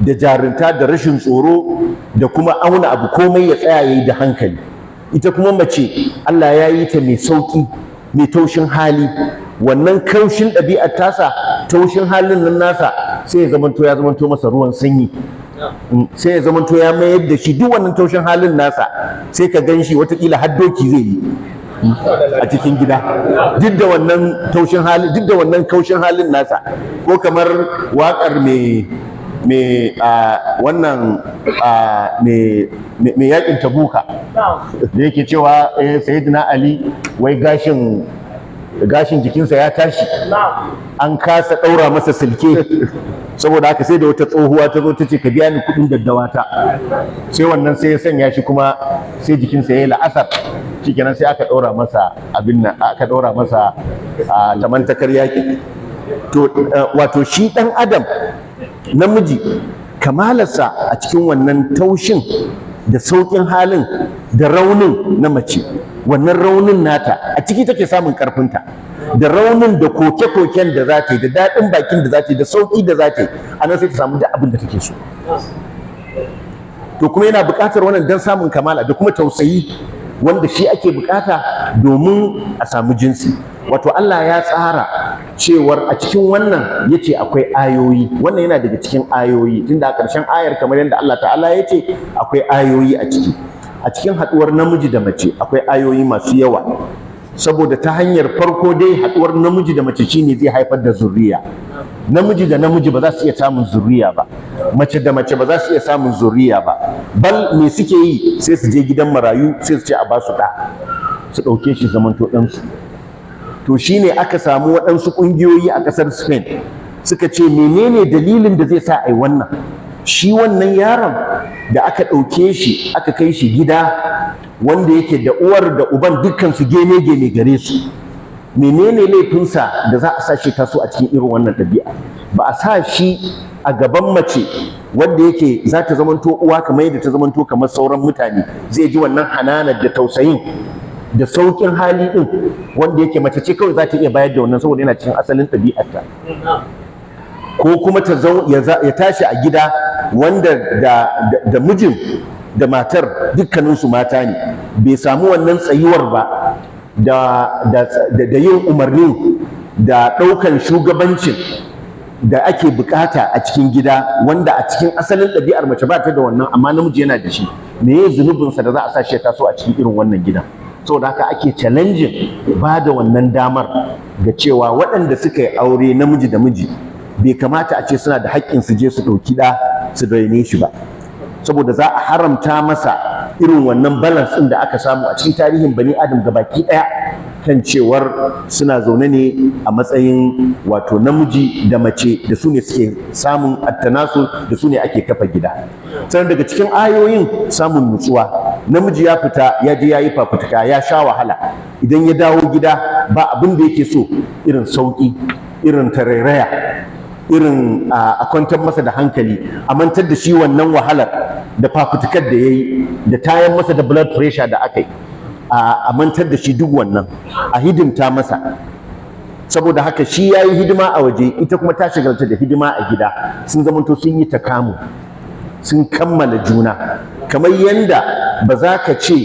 da jarinta da rashin tsoro da kuma auna abu, komai ya tsaya yayi da hankali. Ita kuma mace Allah ya yi ta mai sauƙi, mai taushin hali. Wannan kaushin ɗabi'ar tasa, taushin halin nan nasa, sai ya zamanto masa ruwan sanyi, sai ya zamanto ya mayar da shi duk wannan taushin halin nasa, sai ka gan shi watakila har doki zai yi a cikin gida, duk da wannan taushin halin, duk da wannan kaushin halin nasa. Ko kamar waƙar mai mai wannan mai yakin Tabuka da yake cewa Sayyidina Ali wai gashin jikinsa ya tashi, an kasa ɗaura masa silke, saboda haka sai da wata tsohuwa ta zo ta ce, "Ka biya ni kuɗin daddawa ta." Sai wannan sai ya sanya shi kuma sai jikinsa ya yi la'asar, shikenan sai aka ɗaura masa abin nan, aka ɗaura masa a tamantakar yaƙi. To wato shi ɗan adam namiji, kamalarsa a cikin wannan taushin da sauƙin halin da raunin na mace, wannan raunin nata a ciki take samun ƙarfinta, da raunin da koke-koken da za ta yi, da daɗin bakin da za ta yi, da sauƙi da za ta yi, a nan sai ta samu duk abin da take so. To kuma yana buƙatar wannan don samun kamala da kuma tausayi wanda shi ake buƙata domin a samu jinsi. Wato Allah ya tsara cewar a cikin wannan yace akwai ayoyi. Wannan yana daga cikin ayoyi, tunda a ƙarshen ayar, kamar yadda Allah ta'ala ya ce, akwai ayoyi a ciki. A cikin haɗuwar namiji da mace akwai ayoyi masu yawa, saboda ta hanyar farko dai haɗuwar namiji da mace shine zai haifar da zuriya. Namiji da namiji ba za su iya samun zuriya ba, mace da mace ba za su iya samun zuriya ba. Bal me suke yi? Sai su je gidan marayu, sai su ce a ba su ɗa, su ɗauke shi zamanto ɗansu. To shine aka samu waɗansu ƙungiyoyi a ƙasar Spain suka ce, menene dalilin da zai sa a yi wannan? Shi wannan yaron da aka ɗauke shi aka kai shi gida wanda yake da uwar da uban dukkan su geme-geme gare su, menene laifinsa da za a sa shi taso a cikin irin wannan ɗabi'a? Ba a sa shi a gaban mace wanda yake za ta zamanto uwa kamar yadda ta zamanto kamar sauran mutane, zai ji wannan hananar da tausayin da sauƙin hali ɗin, wanda yake mace ce kawai za ta iya bayar da wannan, saboda yana cikin asalin ɗabi'arta. Ko kuma ta ya tashi a gida wanda da mijin da matar dukkaninsu mata ne, bai samu wannan tsayuwar ba da yin umarnin da ɗaukan shugabancin da ake bukata a cikin gida, wanda a cikin asalin ɗabi'ar mace ba ta da wannan, amma namiji yana da shi. Me ya zunubinsa da za a sa shi ya taso a cikin irin wannan gidan? Saboda haka ake challenging ba da wannan damar ga cewa waɗanda suka yi aure namiji da miji bai kamata a ce suna da haƙƙin su je su ɗauki ɗa su raine shi ba, saboda za a haramta masa irin wannan balance ɗin da aka samu a cikin tarihin bani adam gabaki ɗaya, kan cewar suna zaune ne a matsayin wato namiji da mace, da su ne suke samun attanasu, da su ne ake kafa gida. Sannan daga cikin ayoyin, samun nutsuwa. Namiji ya fita ya je ya yi fafutuka, ya sha wahala, idan ya dawo gida ba abin da yake so irin sauƙi, irin tarairaya, irin a kwantar masa da hankali, a mantar da shi wannan wahalar da fafutukar da ya yi da tayan masa da blood pressure da aka yi. A mantar da shi duk wannan, a hidimta masa. Saboda haka shi ya yi hidima a waje, ita kuma ta shagalta da hidima a gida. Sun zamanto sun yi takamu, sun kammala juna. Kamar yanda ba za ka ce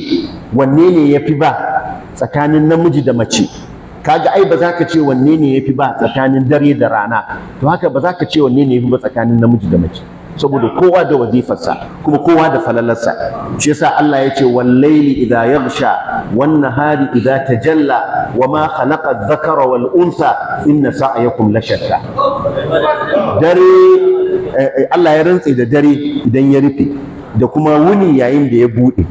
wanne ne ya fi ba tsakanin namiji da mace, kaga ai ba za ka ce wanne ne ya fi ba tsakanin dare da rana, to haka ba za ka ce wanne ne ya fi ba tsakanin namiji da mace, saboda kowa da wazifarsa kuma kowa da falalarsa. Shi yasa Allah ya ce: "Wal-laili idha yaghsha, wan nahari idha tajalla, wama khalaqa adh-dhakara wal untha, inna sa'yakum lashatta." Dare, Allah ya rantse da dare idan ya rufe, da kuma wuni yayin da ya bude,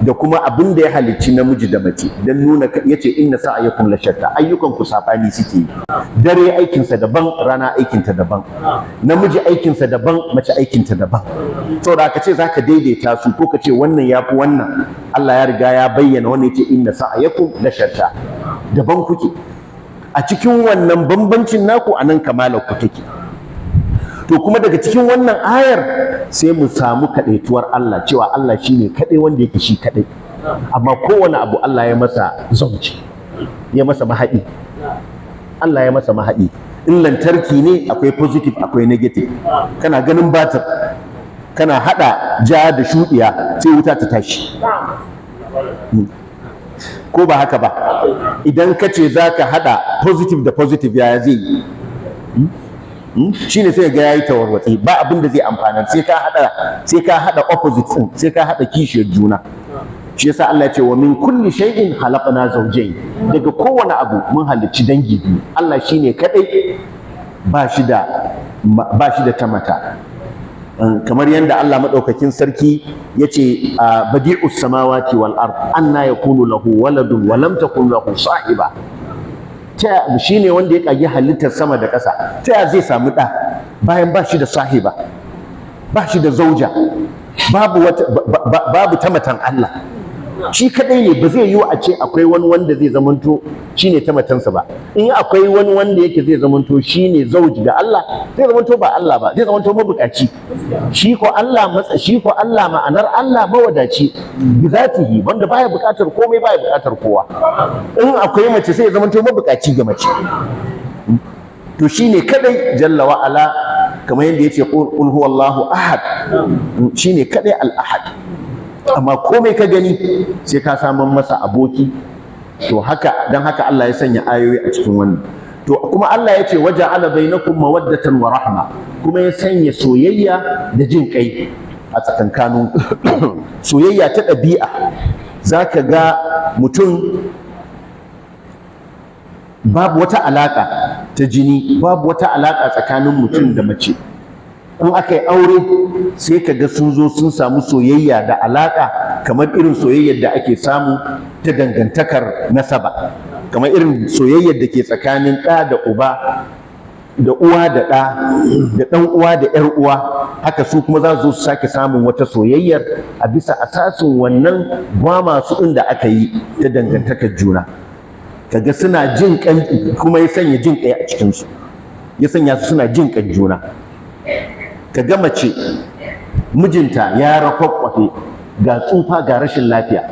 da kuma abin da ya halicci namiji da mace, don nuna, yace: "Inna sa'yakum lashatta." Ayyukan ku sabani suke yi. Dare aikinsa daban, rana aikinta daban, namiji aikinsa daban, mace aikinta daban. Saboda ka ce zaka daidaita su ko ka ce wannan yafi wannan, Allah ya riga ya bayyana wannan, yace: "Inna sa'yakum lashatta." Daban kuke. A cikin wannan bambancin naku, anan kamalar ku take. To kuma daga cikin wannan ayar sai mu samu kaɗaituwar Allah, cewa Allah shine kaɗai wanda yake shi kaɗai, amma kowane abu Allah ya masa zauci, ya masa mahaɗi. Allah ya masa mahaɗi. In lantarki ne, akwai positive, akwai negative. Kana ganin batir, kana haɗa ja da shuɗiya, sai wuta ta tashi, ko ba haka ba? Idan ka ce za ka haɗa positive da positive, yaya zai yi? Shine sai ga yayi tawarwatsi, ba abin da zai amfana. Sai ka hada opposite din, sai ka hada kishiyar juna. Shi yasa Allah ya ce: "Wa min kulli shay'in khalaqna zawjayn." Daga kowane abu mun halicci dangi biyu. Allah shine kadai ba shi da tamata. Kamar yadda Allah madaukakin sarki yace: "Badi'us samawati wal ard, anna yakunu lahu waladun wa lam takun lahu sahiba." Ta shi ne wanda ya kage halittar sama da ƙasa, ta ya zai samu ɗa bayan ba shi da sahiba, ba shi da zauja, babu wata, babu tamatan Allah? Shi kadai ne. Ba zai yiwu a ce akwai wani wanda zai zamanto shine tamatansa ba. In akwai wani wanda yake zai zamanto shine zauji ga Allah, zai zamanto ba Allah ba, zai zamanto mabukaci. Shi ko Allah matsa, shi ko Allah, ma'anar Allah mawadaci bi zatihi, wanda baya bukatar komai, baya bukatar kowa. In akwai mace, sai ya zamanto mabukaci ga mace. To shine kadai jalla wa ala, kamar yadda yace: "Qul huwallahu ahad." Shine kadai al ahad, amma komai ka gani sai ka saman masa aboki. To haka, dan haka Allah ya sanya ayoyi a cikin wannan. To kuma Allah ya ce: "Waja'ala bainakum mawaddatan wa rahma." Kuma ya sanya soyayya da jin kai a tsakankanin. Soyayya ta ɗabi'a, zaka ga mutum babu wata alaƙa ta jini, babu wata alaƙa tsakanin mutum da mace, in aka yi aure sai ka ga sun zo sun samu soyayya da alaƙa kamar irin soyayyar da ake samu ta dangantakar nasaba, kamar irin soyayyar da ke tsakanin ɗa da uba, da uwa da ɗa, da ɗan uwa da ‘yar uwa. Haka su kuma za su zo su sake samun wata soyayyar a bisa asasin wannan gwama su ɗin da aka yi ta dangantakar juna. Kaga suna jin kan, kuma ya sanya jin kai a cikinsu, ya sanya su suna jin kan juna. Kaga mace mijinta ya rakwakwafe, ga tsufa, ga rashin lafiya,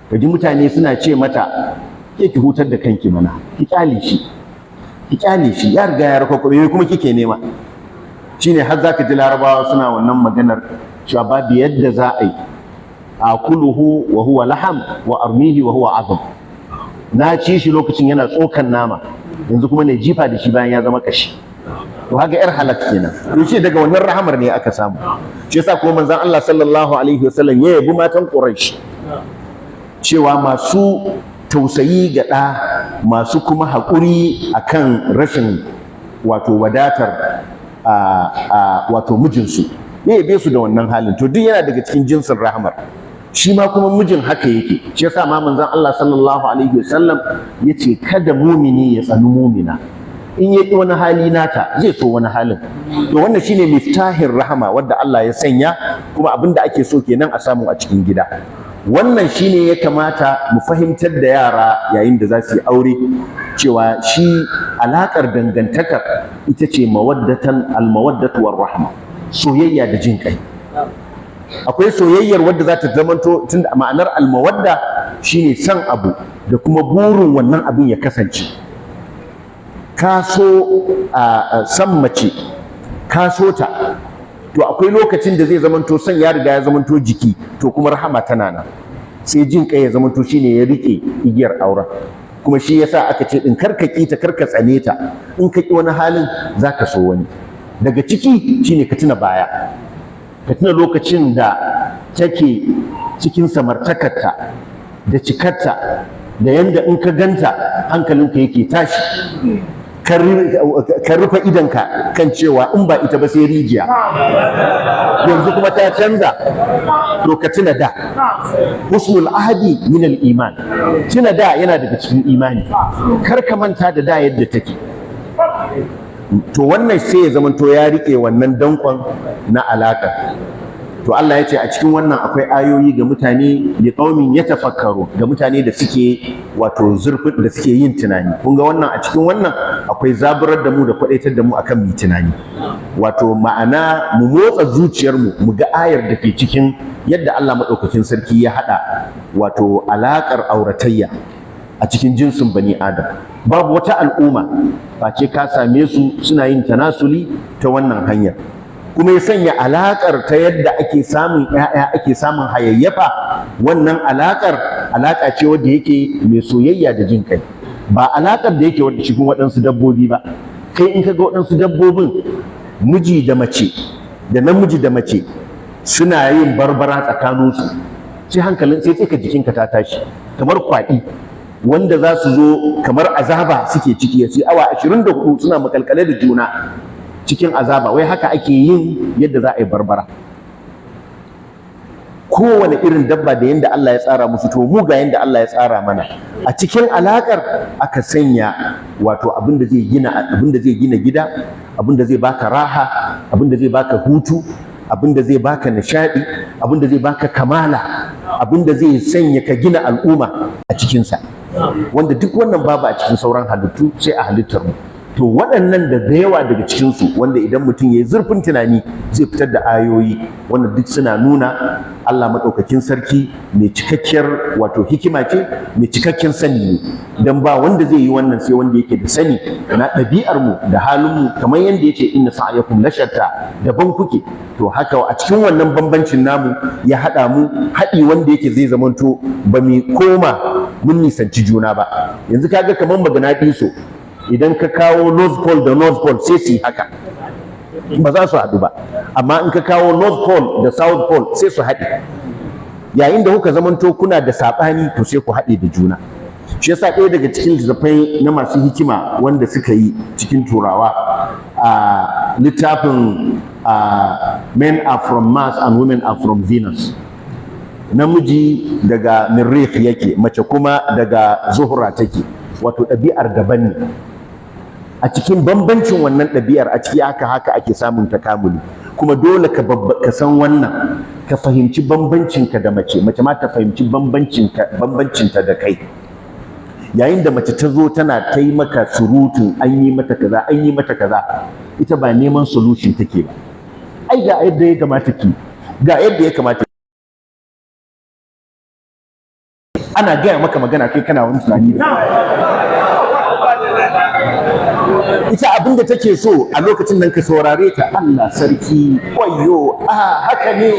kaji mutane suna ce mata: "Ke, ki hutar da kanki mana, ki kyale shi, ki kyale shi, ya riga ya rakwakwafe, me kuma kike nema?" Shine har zaka ji Larabawa suna wannan maganar cewa babu yadda za a yi, "Akuluhu wa huwa laham wa armihi wa huwa azm." Na ci shi lokacin yana tsokan nama, yanzu kuma ne jifa da shi bayan ya zama kashi. To haka yar halak kenan. To shi daga wannan rahamar ne aka samu. Shi yasa kuma manzon Allah sallallahu alaihi wasallam ya yabi matan Quraysh cewa masu tausayi ga ɗa, masu kuma haƙuri akan rashin wato wadatar a wato mijinsu. Ya yabe su da wannan halin. To duk yana daga cikin jinsin rahamar. Shi ma kuma mijin haka yake. Shi yasa ma manzon Allah sallallahu alaihi wasallam yace kada mumini ya tsani mumina, in ya ƙi wani hali nata, zai so wani halin. To wannan shine miftahin rahama wadda Allah ya sanya, kuma abin da ake so kenan a samu a cikin gida. Wannan shine ya kamata mu fahimtar da yara yayin da za su yi aure, cewa shi alaƙar dangantakar ita ce mawaddatan, almawaddatu war rahma, soyayya da jin kai. Akwai soyayyar wadda za ta zamanto, tunda ma'anar almawadda shine san abu da kuma burin wannan abin ya kasance. Ka so a san mace, ka so ta, to akwai lokacin da zai zamanto son ya riga ya zamanto jiki, to kuma rahama tana nan, sai jin kai ya zamanto shine ya rike igiyar auren. Kuma shi yasa aka ce din karka ki ta, karka tsane ta. In ka ki wani halin, zaka so wani. Daga ciki shine ka tuna baya, ka tuna lokacin da take cikin samartakarta da cikarta, da yanda in ka ganta hankalinka yake tashi, ka rufe idonka kan cewa in ba ita ba sai rijiya. Yanzu kuma ta canza, to ka tuna da. Husnul ahdi min al iman. Tuna da yana daga cikin imani. Kar ka manta da da yadda take. To wannan sai ya zamanto ya rike wannan dankon na alaka. To Allah ya ce a cikin wannan akwai ayoyi ga mutane, li qaumin yatafakkaru, ga mutane da suke wato zurfin da suke yin tunani. Kun ga wannan, a cikin wannan akwai zaburar da mu da kwadaitar da mu akan mu tunani, wato ma'ana mu motsa zuciyar mu, mu ga ayar da ke cikin yadda Allah madaukakin sarki ya hada wato alakar auratayya a cikin jinsin bani Adam. Babu wata al'umma face ka same su suna yin tanasuli ta wannan hanyar. Kuma ya sanya alaƙar ta yadda ake samun ‘ya'ya, ake samun hayayyafa. Wannan alaƙar alaƙa ce wadda yake mai soyayya da jin kai, ba alaƙar da yake wadda cikin waɗansu dabbobi ba. Kai, in ka ga waɗansu dabbobin, miji da mace da namiji da mace suna yin barbara tsakaninsu, sai hankalin sai tsika jikinka ta tashi, kamar kwaɗi wanda za su zo kamar azaba suke ciki, sai awa 24 suna makalkale da juna cikin azaba. Wai haka ake yin yadda za a yi barbara. Kowane irin dabba da yadda Allah ya tsara musu. To mu ga yadda Allah ya tsara mana. A cikin alakar aka sanya wato abin da zai gina gida, abin da zai baka raha, abin da zai baka hutu, abin da zai baka nishadi, abin da zai baka kamala, abin da zai sanya ka gina al'umma a cikinsa, wanda duk wannan babu a cikin sauran halittu sai a halittar mu. To waɗannan da yawa daga cikinsu, wanda idan mutum ya yi zurfin tunani zai fitar da ayoyi, wanda duk suna nuna Allah maɗaukakin sarki mai cikakkiyar wato hikima ce, mai cikakken sani ne, don ba wanda zai yi wannan sai wanda yake da sani na ɗabi'ar mu da halin mu. Kamar yadda yace inna sa'yakum lashatta, daban kuke. To haka a cikin wannan bambancin namu ya haɗa mu haɗi wanda yake zai zamanto ba mu koma mun nisanci juna ba. Yanzu kaga kamar maganaɗiso, idan ka kawo North Pole da North Pole sai su yi haka, ba za su haɗu ba. Amma in ka kawo North Pole da South Pole sai su haɗe. Yayin da kuka zamanto kuna da saɓani, to sai ku haɗe da juna. Shi yasa ɗaya daga cikin littattafai na masu hikima wanda suka yi cikin Turawa, a littafin "Men are from Mars and Women are from Venus", namiji daga Mirrikh yake, mace kuma daga Zuhra take, wato ɗabi'ar daban ne. A cikin bambancin wannan ɗabi'ar a ciki haka haka ake samun takamuli. Kuma dole ka san wannan, ka fahimci bambancinka da mace, mace ma ta fahimci bambancinta da kai. Yayin da mace ta zo tana ta yi maka surutun an yi mata kaza, an yi mata kaza, ita ba neman solution take ba. Ai ga yadda ya kamata ki, ga yadda ya kamata. Ana gaya maka magana, kai kana wani tunani. Ita abin da take so a lokacin nan, ka saurare ta. Allah sarki, wayyo, a haka ne.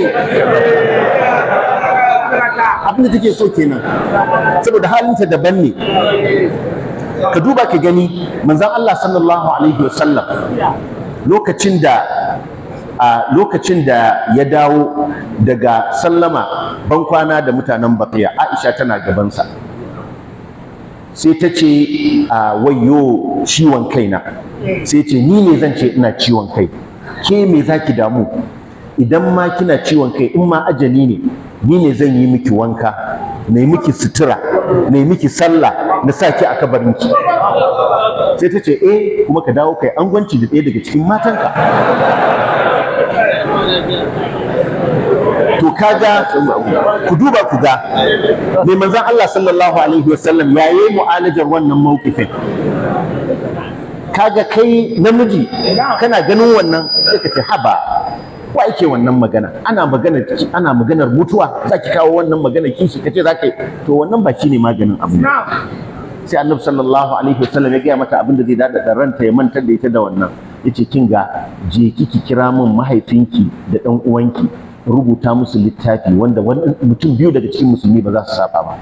Abin da take so kenan, saboda halinta daban ne. Ka duba ka gani, manzon Allah sallallahu alaihi wasallam, lokacin da ya dawo daga sallama bankwana da mutanen Baqiya, Aisha tana gabansa, sai ta ce, "A wayyo, ciwon kaina." Sai ce, "Ni ne zan ce ina ciwon kai, ke me zaki damu? Idan ma kina ciwon kai, in ma ajali ne, ni ne zan yi miki wanka, na yi miki sutura, na yi miki sallah, na sa ki a kabarinki." Sai ta ce, "Eh, kuma ka dawo kai angwanci da ɗaya daga cikin matanka." To kaga, ku duba ku ga mai manzon Allah sallallahu alaihi wasallam ya yi mu'alajar wannan mawqifin. Kaga kai namiji kana ganin wannan sai ka ce, "Haba." Wa yake wannan magana? Ana magana, ana maganar mutuwa, za ki kawo wannan magana kishi kace za ka yi? To wannan ba shine maganin abu. Sai Annabi sallallahu alaihi wasallam ya gaya mata abin da zai daɗaɗa ranta, ya mantar da ita da wannan. Yace, kin ga, je ki ki kira min mahaifinki da ɗan uwanki, rubuta musu littafi wanda wani mutum biyu daga cikin musulmi ba za su saba ba.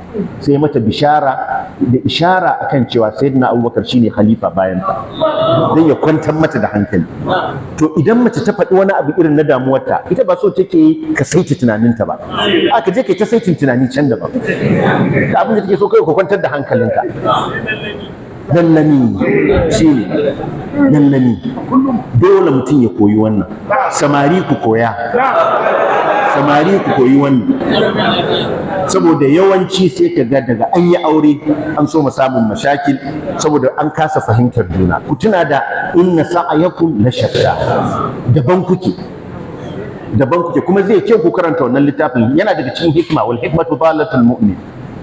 Sai mata bishara da ishara akan cewa Sayyidina Abubakar shine khalifa bayan ta, don ya kwantar mata da hankali. To idan mace ta faɗi wani abu irin na damuwarta, ita ba so take yi ka saita tunaninta ba, aka je kai ta saitin tunani can daban da abin da take so. Kai ka kwantar da hankalinka. Lallami shine lallami. Dole mutum ya koyi wannan. Samari ku koya, samari ku koyi wannan, saboda yawanci sai ka ga daga an yi aure an so samun mashakil, saboda an kasa fahimtar juna. Ku tuna da inna sa'ayakum la shatta. Daban kuke, daban kuke. Kuma zai kyau ku karanta wannan littafin, yana daga cikin hikma. Wal hikmatu dalatul mu'min,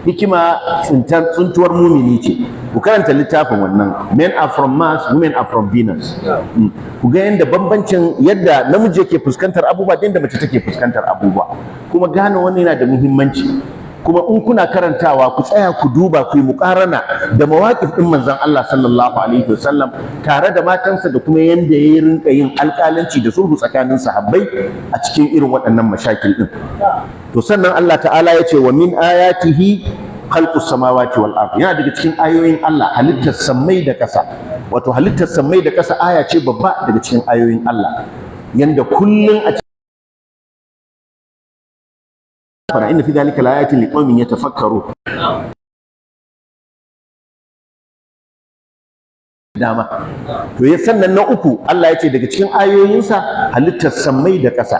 hikima tsuntuwar mumini ce. Ku karanta littafin wannan, Men Are From Mars, Women Are From Venus. Ku ga yadda bambancin yadda namiji yake fuskantar abubuwa da yadda mace take fuskantar abubuwa. Kuma gane wannan yana da muhimmanci. Kuma in kuna karantawa, ku tsaya ku duba, ku yi muƙarana da mawaƙif ɗin Manzon Allah sallallahu alaihi wasallam tare da matansa, da kuma yanda ya rinka yin alƙalanci da sulhu tsakanin sahabbai a cikin irin waɗannan mashakil ɗin. To sannan Allah ta'ala ya ce, wa min ayatihi khalqus samawati wal ard. Yana daga cikin ayoyin Allah halittar sammai da ƙasa. Wato halittar sammai da ƙasa aya ce babba daga cikin ayoyin Allah, yanda kullun a fara inna fi dhalika laayatin liqaumin yatafakkarun. Dama to ya sannan na uku, Allah ya ce daga cikin ayoyinsa halittar sammai da ƙasa.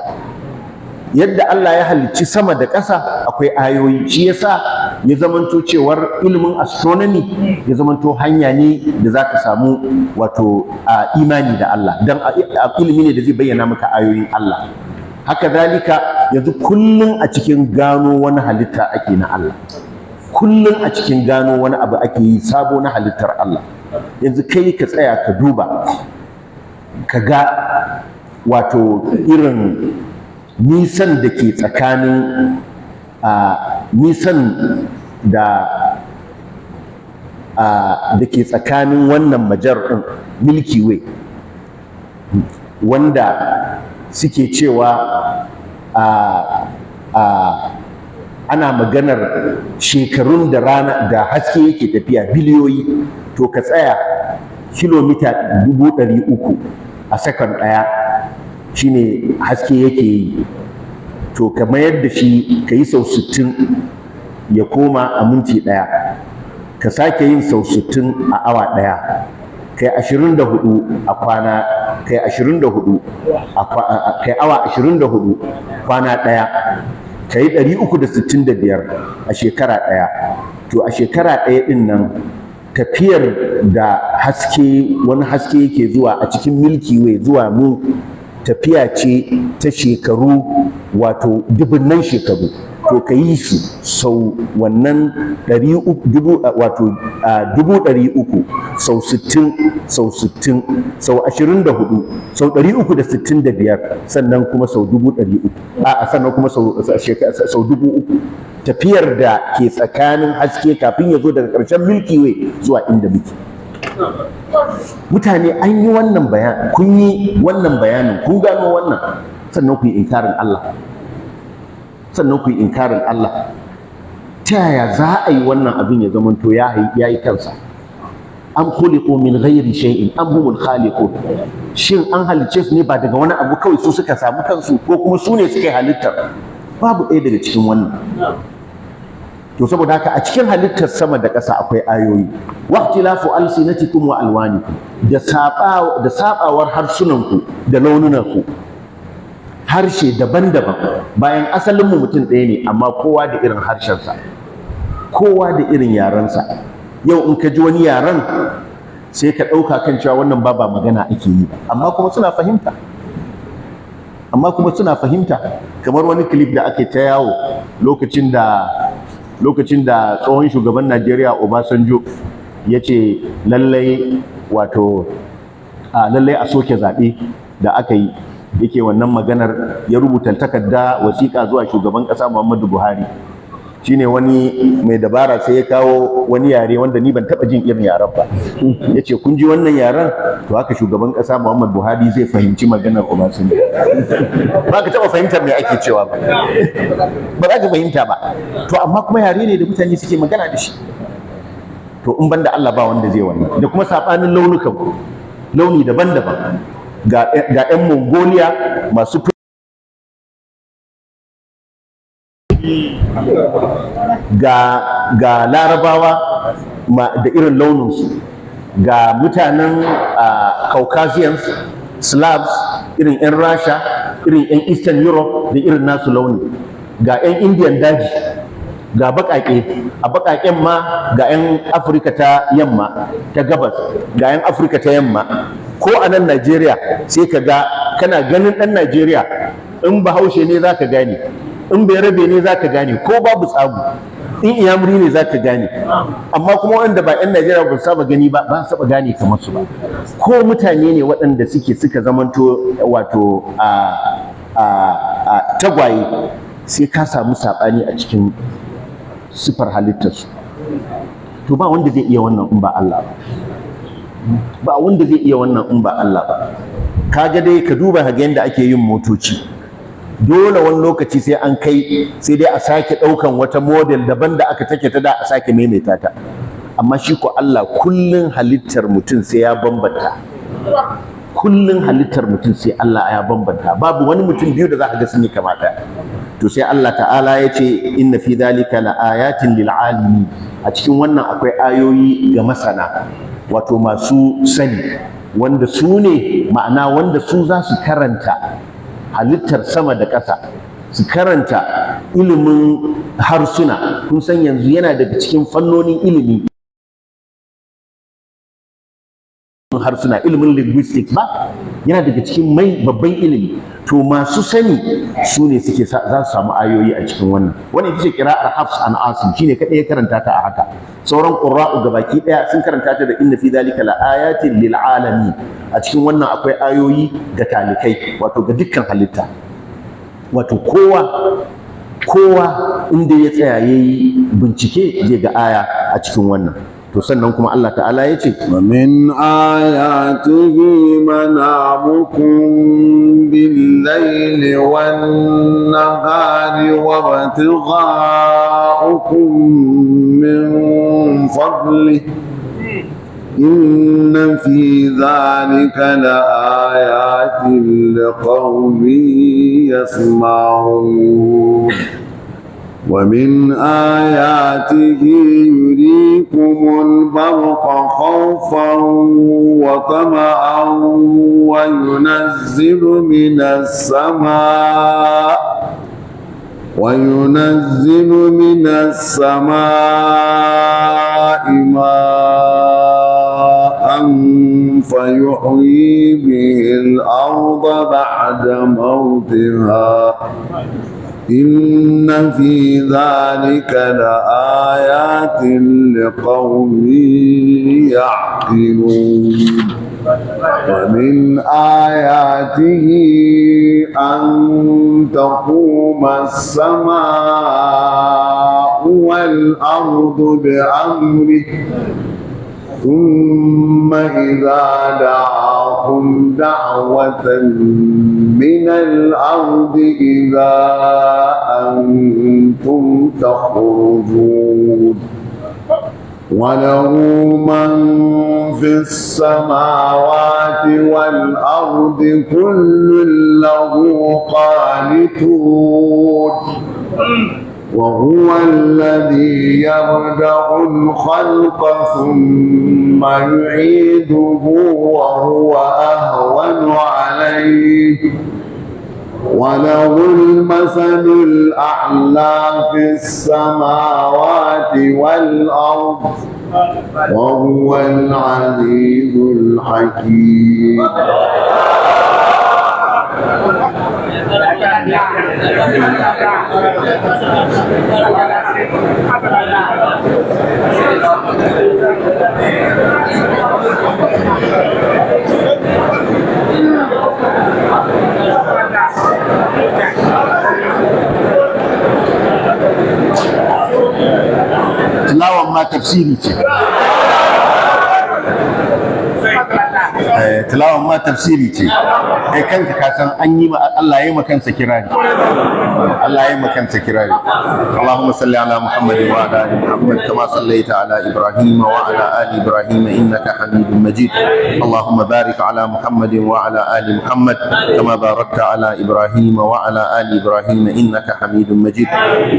Yadda Allah ya halicci sama da ƙasa akwai ayoyi. Shi yasa ya zamanto cewar ilimin astronomy ya zamanto hanya ne da za ka samu wato a imani da Allah, dan ilimi ne da zai bayyana maka ayoyin Allah. Haka zalika yanzu kullum a cikin gano wani halitta ake na Allah, kullum a cikin gano wani abu ake yi sabo na halittar Allah. Yanzu kai ka tsaya ka duba ka ga wato irin nisan da ke tsakanin a nisan da a da ke tsakanin wannan majar ɗin, Milky Way, wanda suke cewa a ana maganar shekarun da rana da haske yake tafiya biliyoyi. To ka tsaya, kilomita 300,000 a sakan ɗaya shine haske yake yi. To ka mayar da shi, ka yi sau 60 ya koma a minti ɗaya, ka sake yin sau 60 a awa ɗaya, kai 24 a kwana, kai 24 a kai awa 24 kwana ɗaya, ka yi 365 a shekara ɗaya. To a shekara ɗaya ɗin nan, tafiyar da haske, wani haske yake zuwa a cikin Milky Way zuwa mu, tafiya ce ta shekaru, wato dubunnan shekaru. To ka yi su sau wannan ɗari uku, dubu, wato 300,000 sau 60 sau 60 sau 24 sau 365, sannan kuma sau 300,000, a sannan kuma sau 3,000, tafiyar da ke tsakanin haske kafin ya zo daga ƙarshen Milky Way zuwa inda muke. Mutane, an yi wannan bayan, kun yi wannan bayanin, kun gano wannan, sannan ku yi inkarin Allah, sannan ku yi inkarin Allah. Ta yaya za a yi wannan abin ya zamanto ya yi kansa? Am khuliqu min ghairi shay'in am humul khaliqun? Shin an halicce su ne ba daga wani abu, kawai su suka samu kansu, ko kuma su ne suka yi halittar? Babu ɗaya daga cikin wannan. To saboda haka a cikin halittar sama da ƙasa akwai ayoyi. Waqtilafu alsinatikum wa alwanikum, da sabawar harsunanku da laununanku. Harshe daban-daban, bayan asalinmu mutum ɗaya ne, amma kowa da irin harshensa, kowa da irin yarensa. Yau in ka ji wani yaren, sai ka ɗauka kan cewa wannan ba magana ake yi ba, amma kuma suna fahimta, amma kuma suna fahimta. Kamar wani clip da ake ta yawo lokacin da tsohon shugaban Najeriya Obasanjo ya ce lallai, wato a lallai a soke zaɓe da aka yi. Yake wannan maganar, ya rubuta takarda, wasiƙa zuwa shugaban ƙasa Muhammadu Buhari. Shine wani mai dabara sai ya kawo wani yare wanda ni ban taɓa jin irin yaren ba. Ya ce, "Kun ji wannan yaren?" To haka shugaban ƙasa Muhammadu Buhari zai fahimci maganar Obasanjo. Ba ka taɓa fahimtar me ake cewa ba, ba za ka fahimta ba. To amma kuma yare ne da mutane suke magana da shi. To in banda Allah, ba wanda zai wannan. Da kuma saɓanin launukan, launi daban-daban, ga 'yan Mongolia masu, ga Larabawa da irin launinsu, ga mutanen Caucasians, Slavs, irin 'yan Rasha, irin 'yan Eastern Europe da irin nasu launi, ga 'yan Indian daji, ga baƙaƙe, a baƙaƙen ma ga 'yan Afirka ta yamma, ta gabas, ga 'yan Afirka ta yamma. Ko a nan Najeriya sai ka ga, kana ganin ɗan Najeriya, in Bahaushe ne za ka gane, in Bayarabe ne za ka gane, ko babu tsagu, in Iyamuri ne za ka gane. Amma kuma wanda ba 'yan Najeriya ba su saba gani ba, ba su saba gane kamar su ba. Ko mutane ne waɗanda suka zamanto wato a tagwaye, sai ka samu saɓani a cikin sifar halittarsu. To ba wanda zai iya wannan in ba Allah ba. Ba wanda zai iya wannan in ba Allah ba. Kaga dai, ka duba ka ga yadda ake yin motoci. Dole wani lokaci sai an kai, sai dai a sake ɗaukan wata model daban da aka take ta da, a sake maimaita ta. Amma shi ko Allah, kullun halittar mutum sai ya bambanta. Kullun halittar mutum sai Allah ya bambanta. Babu wani mutum biyu da za ka ga sun yi kama ɗaya. To sai Allah ta'ala ya ce, "Inna fi dhalika la ayatin lil alamin." A cikin wannan akwai ayoyi ga masana, wato masu sani, wanda su ne, ma'ana wanda su za su karanta halittar sama da ƙasa, su karanta ilimin harsuna. Kun san yanzu yana daga cikin fannonin ilimi harsuna, ilimin linguistics ba, yana daga cikin mai babban ilimi. To masu sani su ne suke za su samu ayoyi a cikin wannan. Wannan ita ce qira'ar Hafs an Asim, shine kadai ya karanta ta a haka. Sauran qurra'u gabaki daya sun karanta ta da "inna fi dhalika la ayatin lil alamin", a cikin wannan akwai ayoyi ga talikai, wato ga dukkan halitta, wato kowa kowa inda ya tsaya yayi bincike zai ga aya a cikin wannan. To sannan kuma Allah ta'ala ya ce, ومن آياته منامكم بالليل والنهار وابتغاؤكم من فضله، إن في ذلك لآيات لقوم يسمعون. ومن آياته يريكم البرق خوفا وطمعا وينزل من السماء ماء فيحيي به الأرض بعد موتها، إن في ذلك لآيات لقوم يعقلون. ومن آياته أن تقوم السماء والأرض بأمره، ثم إذا دعاكم دعوة من الأرض إذا أنتم تخرجون. وله من في السماوات والأرض، كل له قانتون. وهو الذي يبدأ الخلق ثم يعيده وهو أهون عليه، وله المثل الأعلى في السماوات والأرض، وهو العزيز الحكيم. tafsiri ce. Tilawan ma tafsiri ce. Kai kanka ka san an yi ma Allah ya yi ma kansa kirari. Allah ya yi ma kansa kirari. Allahumma salli ala Muhammad wa ala ali Muhammad kama sallaita ala Ibrahim wa ala ali Ibrahim innaka Hamidum Majid. Allahumma barik ala Muhammad wa ala ali Muhammad kama barakta ala Ibrahim wa ala ali Ibrahim innaka Hamidum Majid.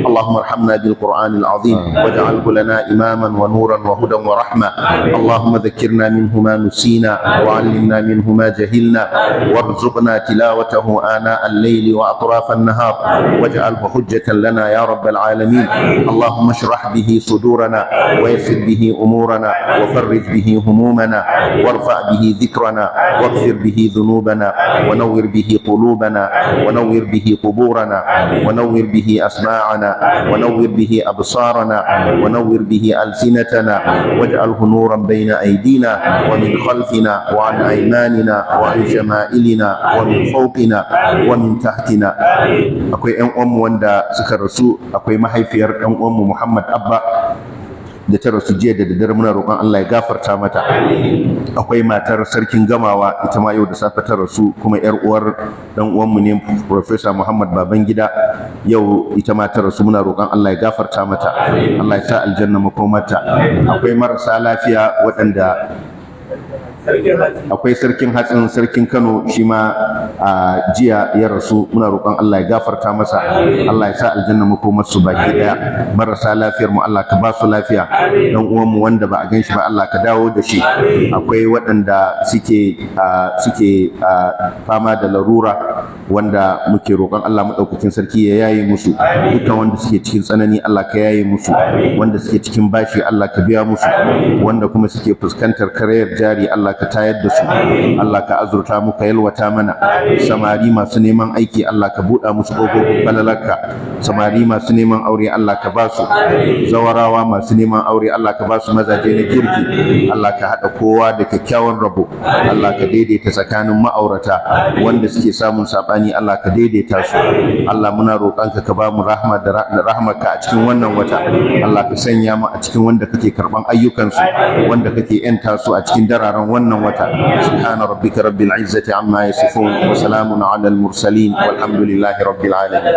Allahumma arhamna bil Qur'an al azim waj'alhu lana imaman wa nuran wa hudan wa rahma. Allahumma dhakkirna minhu ma نسينا وعلمنا منه ما جهلنا وارزقنا تلاوته آناء الليل وأطراف النهار واجعله حجة لنا يا رب العالمين. اللهم اشرح به صدورنا ويسر به أمورنا وفرج به همومنا وارفع به ذكرنا واغفر به ذنوبنا ونور به قلوبنا ونور به قبورنا ونور به أسماعنا ونور به أبصارنا ونور به ألسنتنا واجعله نورا بين أيدينا ومن خلفنا وعن أيماننا وعن شمائلنا ومن فوقنا ومن تحتنا. Akwai ƴan uwanmu wanda suka rasu. Akwai mahaifiyar ɗan uwanmu Muhammad Abba da ta rasu jiya da daddare, muna roƙon Allah ya gafarta mata. Akwai matar sarkin Gamawa, ita ma yau da safe ta rasu, kuma yar uwar dan uwanmu ne Professor Muhammad Babangida, yau ita ma ta rasu, muna roƙon Allah ya gafarta mata, Allah ya sa aljanna makomarta. Akwai marasa lafiya waɗanda akwai sarkin hatsin sarkin Kano, shi ma a jiya ya rasu, muna roƙon Allah ya gafarta masa, Allah ya sa aljanna makomar su baki daya. Marasa lafiyar mu, Allah ka ba su lafiya. Dan uwan mu wanda ba a gan shi ba, Allah ka dawo da shi. Akwai waɗanda suke fama da larura wanda muke roƙon Allah maɗaukakin sarki ya yaye musu. Dukkan wanda suke cikin tsanani, Allah ka yaye musu. Wanda suke cikin bashi, Allah ka biya musu. Wanda kuma suke fuskantar karayar jari, Allah ka tayar da su, Allah ka azurta mu, ka yalwata mana. Samari masu neman aiki, Allah ka buɗa musu ƙofofin falalarka. Samari masu neman aure, Allah ka ba su. Zawarawa masu neman aure, Allah ka ba su mazaje na kirki. Allah ka haɗa kowa da kyakkyawan rabo. Allah ka daidaita tsakanin ma'aurata. Wanda suke samun saɓani, Allah ka daidaita su. Allah, muna roƙonka ka ba mu rahma da rahmarka a cikin wannan wata. Allah ka sanya mu a cikin wanda kake karɓan ayyukansu, wanda kake yanta su a cikin dararen wannan wata. Subhana rabbika rabbil izzati amma yasifun wa salamun ala al mursalin, walhamdulillahi rabbil alamin.